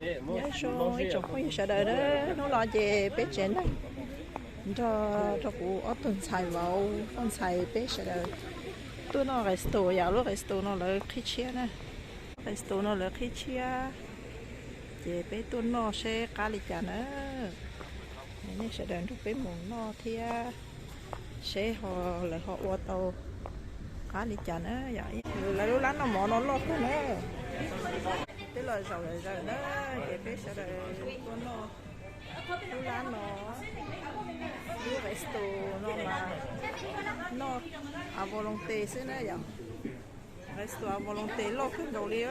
Nyob zoo ib tsoom phooj ywg sawv daws na, hnub no ces peb tsev neeg nrog rau kuv ob tug ntxhais vauv, ob ntxhais peb sawv daws tuaj noj resto, yog lub resto no lawv qhib tshiab na. Resto no lawv qhib tshiab, ces peb tuaj noj seb qab li cas na. Nej sawv daws nrog peb mus noj thiab seb ho lawv ho ua tau qab li cas na. Yog lawv lub lab noj mov no loj kawg na. Peb los zaum zaws na, ces peb sawv daws tuaj noj lub lab no, lub resto no mas noj à volonté xwb na yom. Resto à volonté loj kawg nkaus li.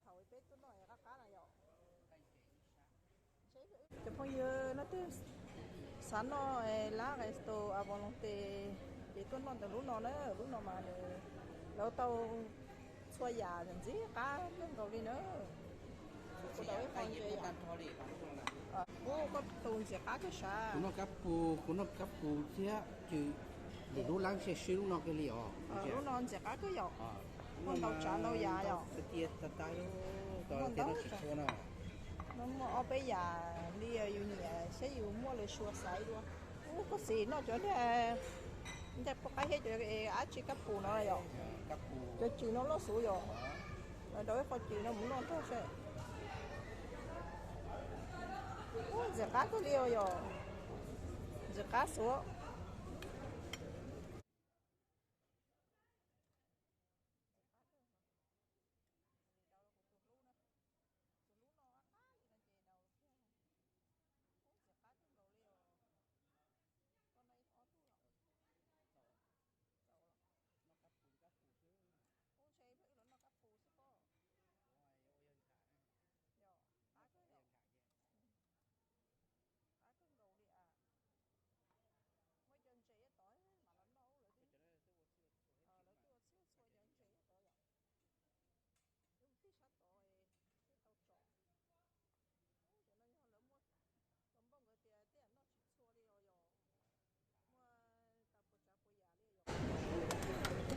Thaum peb tuaj noj qab qab na yom. Cov phooj ywg leej twg xav noj lab resto à volonté ces tuaj noj ntawm lub no na, lub no mas nws lawv tau txhua yam ntxim qab kawg nkaus li na. Ub, koj tus ntxim qab kawg sav. Kuv noj kab pus, kuv noj kab pus thiab ces lwm lub lab ntshe swb lub no kiag li os. Lub no ntxim qab kawg yom. Muaj ntau tsav ntau yam yom. Muaj ntau tsav. No muaj ob peb yam li yus nyiam saib yus muaj lawv sua xaiv dua. Ub, koj xis noj cov niag ntej poj qaib thiab cov dab tsi kab pus no yom. Cov cws no loj xwb yom. Rau ib qho cws no mus noj nrog seb. Ub, ntxim qab kawg li os yom. Ntxim qab xwb. Ub, ntshe peb wb los noj kab pus xwb pob. Yog, qab kawg yom. Qab kawg nkaus li as. Muaj cov ntses tod mam los noj, lawv twb, lawv twb ua txhij ua txhua cov ntses tod yom. Wb mus tij sab tod, twb tau tsom. Cov no yog lawv muaj, cov npauj nkawd tias tej yam noj tsis txhua li os yom.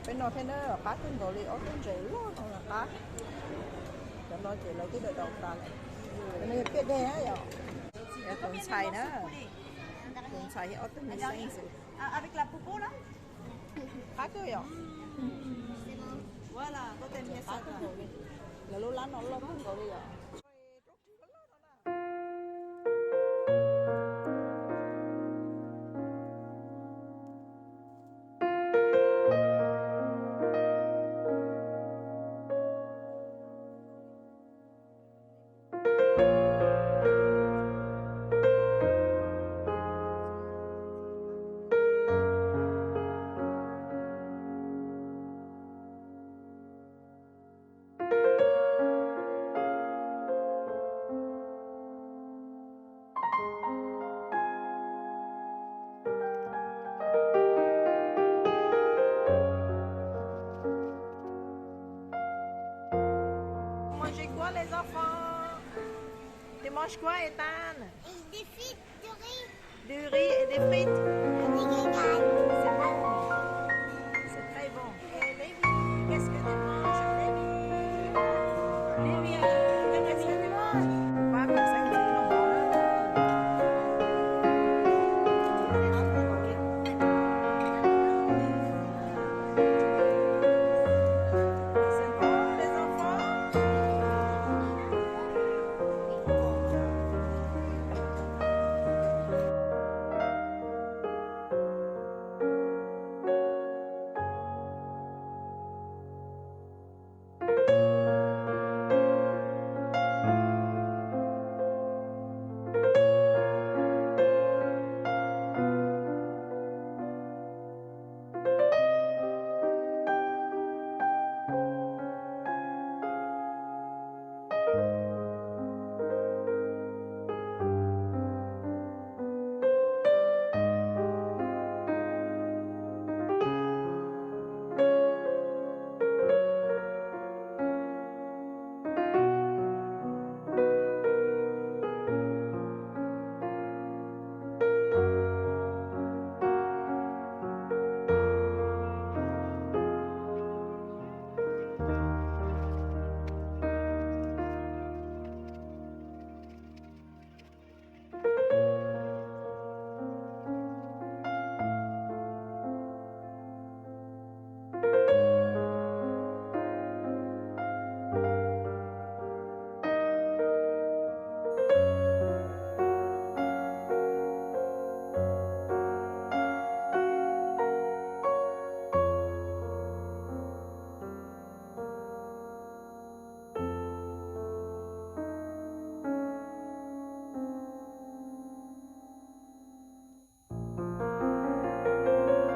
Peb noj thiab na, qab kawg nkaus li, ob tug ntses loj no qab. Cov no ces lawv twb daws daus tas lawm. Cov no yog piaj deg na yom. Yog tus ntxhais na, tus ntxhais thiab ob tug me xeeb xwb. Qab kawg yom. Lawv lub lab no loj kawg nkaus li yom. Vous mangez quoi, les enfants? Tu manges quoi, Ethan? Des frites, du riz. Du riz et des frites.